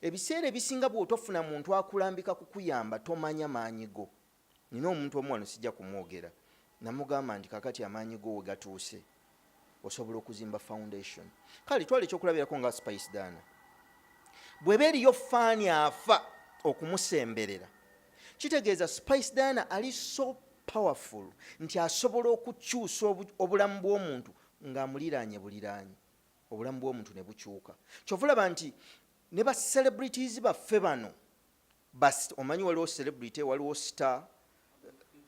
Ebiseera ebisinga bw'otofuna muntu akulambika kukuyamba, tomanya maanyi go. Nina omuntu omu wano, sijja kumwogera, namugamba nti kakati amaanyi go we gatuuse, osobola okuzimba foundation. Kale twala ekyokulabirako nga Spice Diana, bw'eba eriyo fan afa okumusemberera, kitegeeza Spice Diana ali so powerful nti asobola okukyusa obulamu bw'omuntu ng'amuliraanye buliraanye, obulamu bw'omuntu ne bukyuka. Kyova olaba nti ne ba celebrities baffe bano, omanyi waliwo celebrity, waliwo star,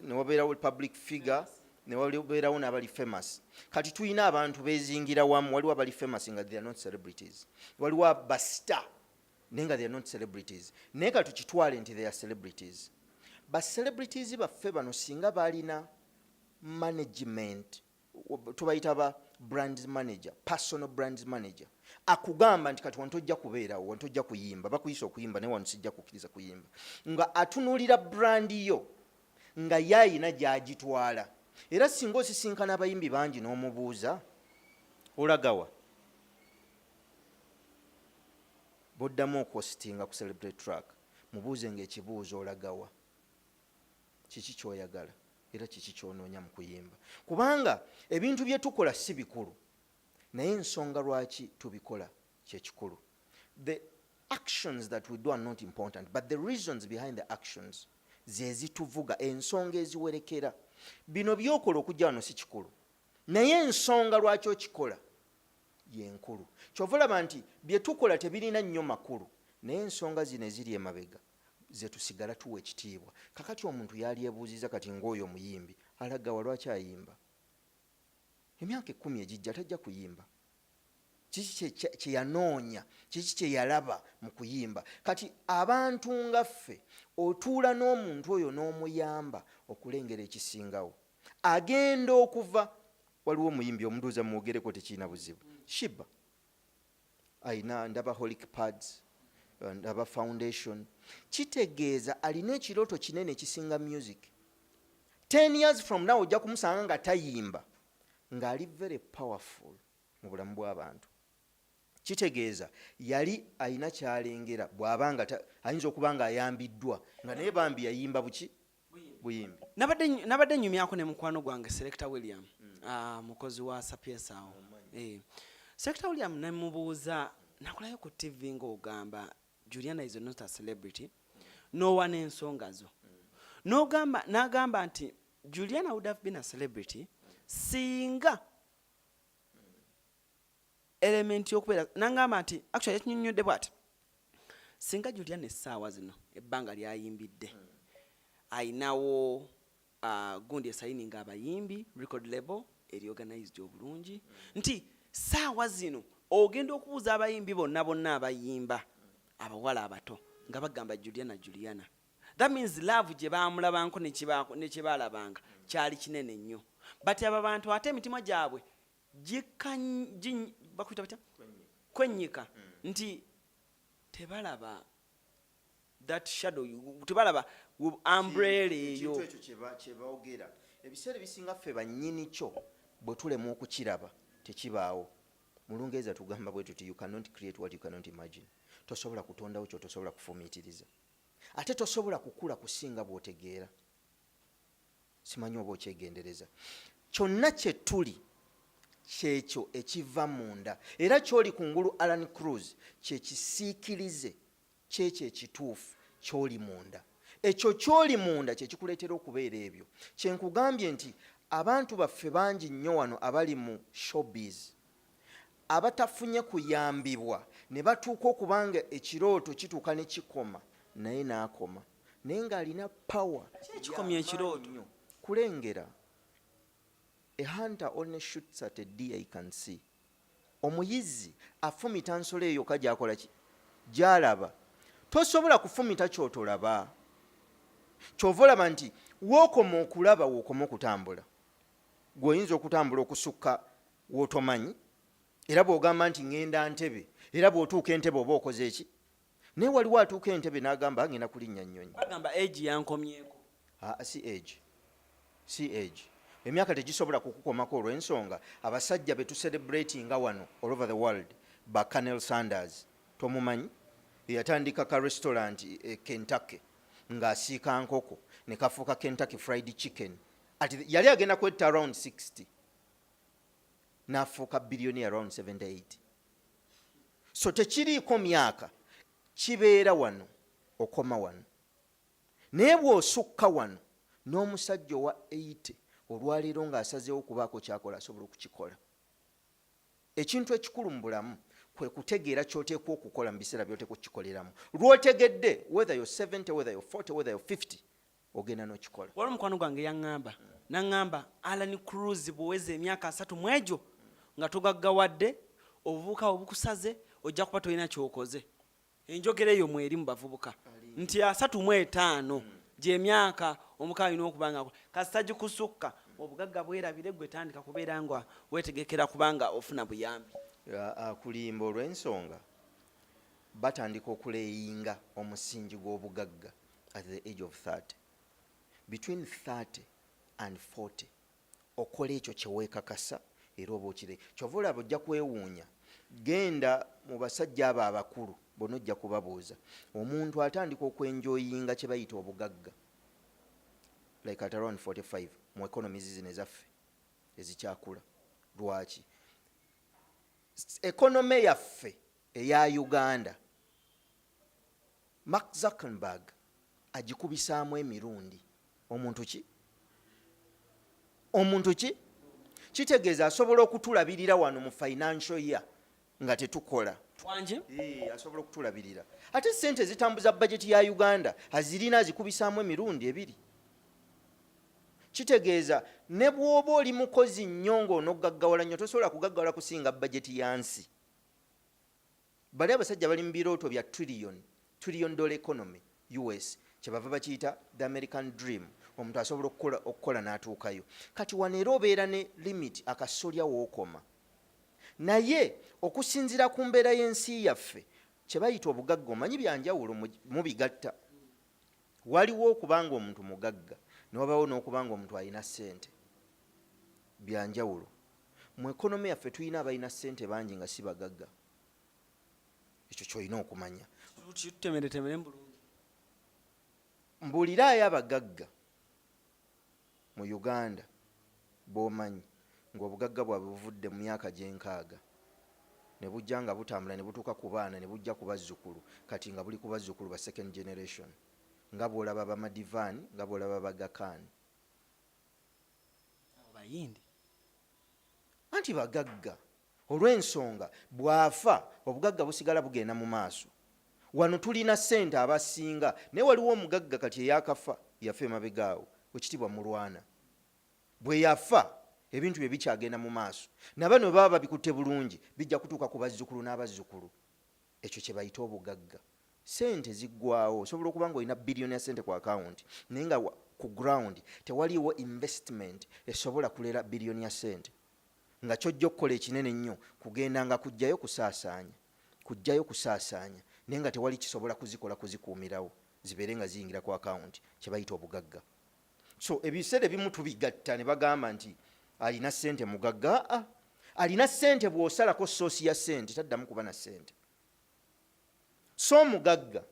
newabeerawo public figure, newabeerawo n'abali famous. Kati tulina abantu bezingira wamu. Waliwo abali famous nga they are not celebrities, waliwo ba star naye nga they are not celebrities, naye kati tukitwale nti they are celebrities. Ba celebrities baffe bano singa balina management, tubayita ba brand manager, personal brand manager, akugamba nti kati wano tojja kubeerawo, wano tojja kuyimba, bakuyisa okuyimba naye wano sijja kukkiriza kuyimba, nga atunuulira brand yo nga yaayina gy'agitwala. Era singa osisinkana abayimbi bangi n'omubuuza olagawa, boddamu okuhostinga ku Celebrate Track, mubuuze nga ekibuuzo olagawa, kiki kyoyagala era kiki kyonoonya mu kuyimba, kubanga ebintu bye tukola si bikulu, naye ensonga lwaki tubikola kyekikulu. The actions that we do are not important, but the reasons behind the actions ze zituvuga, ensonga eziwerekera bino byokola okujja wano si kikulu, naye ensonga lwaki okikola yenkulu. Kyova olaba nti bye tukola tebirina nnyo makulu, naye ensonga zino eziri emabega zetusigala tuwa ekitiibwa. Kakati omuntu yalyebuuziza kati ngaoyo omuyimbi alagawa, lwaki ayimba? Emyaka 10 egijja tajja kuyimba. Kiki kyeyanoonya? Kiki kyeyalaba mu kuyimba? Kati abantu nga ffe otuula n'omuntu oyo n'omuyamba okulengera ekisingawo agenda okuva. Waliwo omuyimbi omutuuza, mwogereko, tekirina buzibu, Sheebah ayina, ndaba holic pads, ndaba foundation, kitegeeza alina ekirooto kinene ekisinga music. 10 years from now ojja kumusanga nga tayimba, ng'ali very powerful mu bulamu bw'abantu. Kitegeeza yali alina kyalengera. Bw'aba nga ayinza okuba nga ayambiddwa, nga naye bambi yayimba buki buyimbi. Nabadde nyumyako ne mukwano gwange Selector William, mukozi wa Sapiensa awo. Selector William nemubuuza, nakulayo ku TV ng'ogamba Juliana is not a celebrity, n'owa n'ensonga zo, n'ogamba, n'agamba nti Juliana would have been a celebrity singa element y'okubeera, n'agamba nti actually yakinyonnyodde bw'ati: singa Juliana essaawa zino ebbanga lyayimbidde ayinawo gundi esigninga abayimbi, record label eri organized obulungi, nti saawa zino ogenda okubuuza abayimbi bonna bonna abayimba abawala abato nga bagamba Juliana, Juliana. That means love gye bamulabanko ne kyebalabanga kyali kinene nnyo. But abo bantu ate emitima gyabwe bakuyita batya, kwennyika, nti tebalaba that shadow, tebalaba umbrella eyo. Ekintu ekyo kyeboogera ebiseera ebisinga ffe bannyini kyo bwe tulema okukiraba, tekibaawo. Mu Lungereza tugamba bwe tuti: "You cannot create what you cannot imagine." Tosobola kutondawo kyotosobola kufumiitiriza, ate tosobola kukula kusinga bw'otegeera. Simanyi oba okyegendereza. Kyonna kye tuli kyekyo ekiva munda, era kyoli kungulu Alan Cruz kyekisiikirize kyekyo ekituufu kyoli munda. Ekyo kyoli munda kyekikuleetera okubeera ebyo kyenkugambye nti abantu baffe bangi nnyo wano abali mu showbiz abatafunye kuyambibwa ne batuuka okubanga ekirooto kituuka ne kikoma, naye n'akoma naye ng'alina power. Kikomya ekirooto? Nnyo kulengera. A hunter only shoots at a deer he can see. Omuyizzi afumita nsolo eyo ka gyakola ki, gyalaba. Tosobola kufumita kyotolaba. Kyova olaba nti wookoma okulaba, wookoma okutambula. Gweoyinza okutambula okusukka wootomanyi, era bw'ogamba nti ŋŋenda Ntebe, era bw'otuuka Entebe oba okoze eki? Naye waliwo atuuka Entebe n'agamba ngenda kulinnya nnyonyi. Bagamba age yankomyeko. Ah, si age, si age. Emyaka tegisobola kukukomako, olw'ensonga abasajja be tucelebratinga wano all over the world, ba Colonel Sanders tomumanyi? Eyatandika ka restaurant e Kentucky ng'asiika nkoko ne kafuuka Kentucky Fried Chicken. Ati yali agenda kwetta around 60, n'afuuka billionaire around 78. So tekiriiko myaka, kibeera wano, okoma wano. Naye bw'osukka wano, n'omusajja owa 80 olwaleero ng'asazeewo okubaako kyakola, asobola okukikola. Ekintu ekikulu mu bulamu kwe kutegeera ky'oteekwa okukola mu biseera by'oteekwa okukikoleramu. Lw'otegedde, whether you're 70, whether you're 40, whether you're 50, ogenda n'okikola. Waliwo mukwano gwange yaŋŋamba, naŋŋamba, "Alan Cruz, bw'oweza emyaka 30 mu egyo nga togaggawadde, obuvubuka bwe bukusaze, ojja kuba tolina kyokoze." Enjogera eyo mweri mu bavubuka nti 35 gyemyaka omuka alina okuba nga kasita gikusukka, obugagga bwerabire, gwe tandika kubeera nga weetegekera kubanga ofuna buyambi. Akulimba olw'ensonga batandika okulayinga omusingi gw'obugagga at the age of 30. Between 30 and 40 okola ekyo kyeweekakasa era oba okire. Kyova olaba ojja kwewuunya, genda mu basajja abo abakulu bonna, ojja kubabuuza, omuntu atandika okwenjoyinga kye bayita obugagga like at around 45 mu economies zino ezaffe ezikyakula. Lwaki? Economy yaffe eya Uganda, Mark Zuckerberg agikubisaamu emirundi. Omuntu ki kitegeeza asobola okutulabirira wano mu financial year nga tetukola. Wanje. Asobola okutulabirira, ate sente zitambuza bajeti ya Uganda azirina, azikubisaamu emirundi ebiri. Kitegeeza ne bw'oba oli mukozi nnyo ng'onogaggawala nnyo, tosobola kugaggawala kusinga bajeti ya nsi. Bali abasajja bali mu birooto bya trillion trillion dollar economy. US kyebava bakiyita the American dream. Omuntu asobola okukola n'atuukayo. Kati wano era obeera ne limit, akasolya wookoma. Naye okusinziira ku mbeera y'ensi yaffe, kye bayita obugagga, omanyi byanjawulo, mubigatta. Waliwo okubanga omuntu mugagga, ne wabawo n'okubanga omuntu alina ssente, byanjawulo. Mu economy yaffe tulina abalina ssente bangi nga si bagagga. Ekyo kyolina okumanya. Kitutemeretemere bulungi. Mbuuliraayo abagagga mu Uganda b'omanyi ng'obugagga bwabwe buvudde mu myaka gy'enkaaga ne bujja nga butambula ne butuuka ku baana ne bujja ku bazzukulu, kati nga buli ku bazzukulu ba second generation, nga bw'olaba Bamadivaani, nga bw'olaba Bagakaani. Abo bayindi. Anti bagagga olw'ensonga bw'afa obugagga busigala bugenda mu maaso. Wano tulina ssente abasinga, naye waliwo omugagga kati eyakafa, yafa emabega awo, ekitiibwa Mulwana. Bwe yafa, ebintu bye bikyagenda mu maaso. Nabano bwe baba babikutte bulungi, bijja kutuuka ku bazzukulu n'abazzukulu. Ekyo kye bayita obugagga. Sente ziggwawo. Osobola okuba nga olina biliyoni ya sente ku akawunti, naye nga ku ground tewaliiwo investment esobola kulera biliyoni ya sente, nga kyojja okukola ekinene ennyo kugenda nga kujjayo kusaasaanya, kujjayo kusaasaanya, naye nga tewali kisobola kuzikola kuzikuumirawo zibeere nga ziyingira ku akawunti, kye bayita obugagga. So ebiseera ebimu tubigatta ne bagamba nti alina ssente mugagga. Aa, alina ssente bw'osalako source ya ssente, taddamu kuba na ssente. So omugagga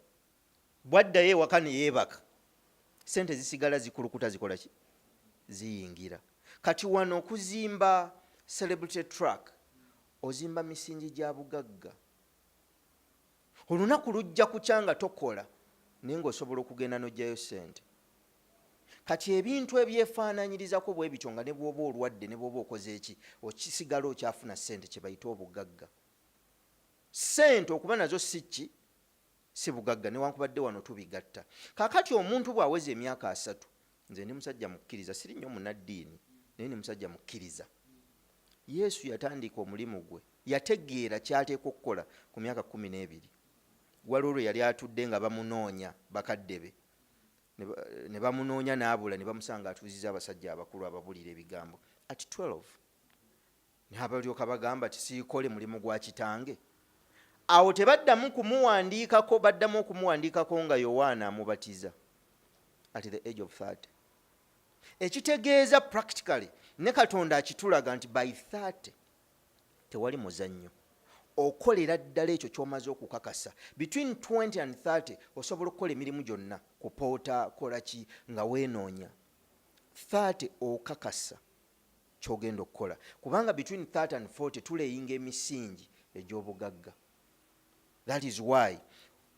bwaddayo ewaka ne yeebaka, ssente zisigala zikulukuta, zikola ki? Ziyingira. Kati wano okuzimba celebrity track, ozimba misingi gya bugagga. Olunaku lujja kukya nga tokola, naye ng'osobola okugenda n'oggyayo ssente. Kati ebintu ebyefaananyirizako bwe bityo, nga ne bw'oba olwadde, ne bw'oba okoze eki, okisigala okyafuna ssente, kye bayita obugagga. Ssente okuba nazo si ki? Si bugagga, newankubadde wano tubigatta. Kaakati omuntu bw'aweza emyaka 30, nze ndi musajja mukkiriza, siri nnyo munaddiini, naye ndi musajja mukkiriza. Yesu yatandika omulimu gwe, yategeera kyateekwa okukola ku myaka 12. Waliwo lwe yali atudde nga bamunoonya bakadde be, ne bamunoonya n'abula, ne bamusanga atuuziza abasajja abakulu ababulira ebigambo at 12. Nabalyoka bagamba ti, "Siikole mulimu gwa kitange?" Awo tebaddamu kumuwandiikako. Baddamu okumuwandiikako nga Yowaana amubatiza at the age of 30. Ekitegeeza practically ne Katonda akitulaga nti by 30 tewali muzannyo. Okolera ddala ekyo ky'omaze okukakasa. Between 20 and 30 osobola okukola emirimu gyonna, kupoota, kola ki nga weenoonya. 30 okakasa ky'ogenda okukola, kubanga between 30 and 40 tuleyinga emisingi egy'obugagga. That is why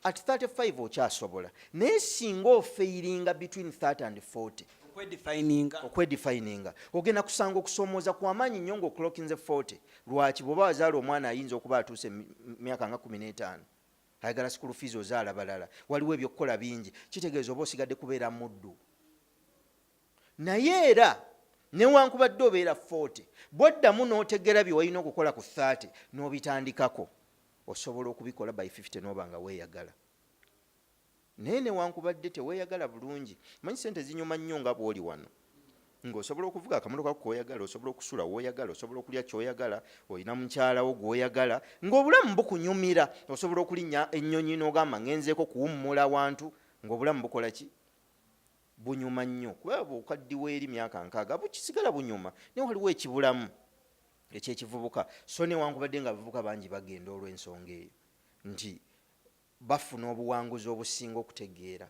at 35 okyasobola, naye singa ofailinga between 30 and 40 okwedefininga, okwedefininga, ogenda kusanga okusoomooza kwamaanyi nnyo ng'oclockinze 40. Lwaki? Bw'oba wazaala omwana, ayinza okuba atuuse myaka nga 15, ayagala school fees, ozaala balala, waliwo ebyokukola bingi. Kitegeeza oba osigadde kubeera muddu. Naye era newankubadde obeera 40, bwoddamu n'otegera bye walina okukola ku 30 n'obitandikako, osobola okubikola by 50 n'oba nga weeyagala. Naye newankubadde teweeyagala bulungi, manyi sente zinyuma nnyo nga bw'oli wano ng'osobola okuvuga akamotoka ko koyagala, osobola okusula w'oyagala, osobola okulya ky'oyagala, olina mukyalawo gw'oyagala, ng'obulamu bukunyumira, osobola okulinnya ennyonyi n'ogamba ngenzeeko kuwummula wantu, ng'obulamu bukola ki, bunyuma nnyo. Kuba bw'okaddiwa eri myaka 60, bukisigala bunyuma, naye waliwo ekibulamu ekyekivubuka. So newankubadde nga abavubuka bangi bagenda olw'ensonga eyo nti bafuna obuwanguzi obusinga okutegeera.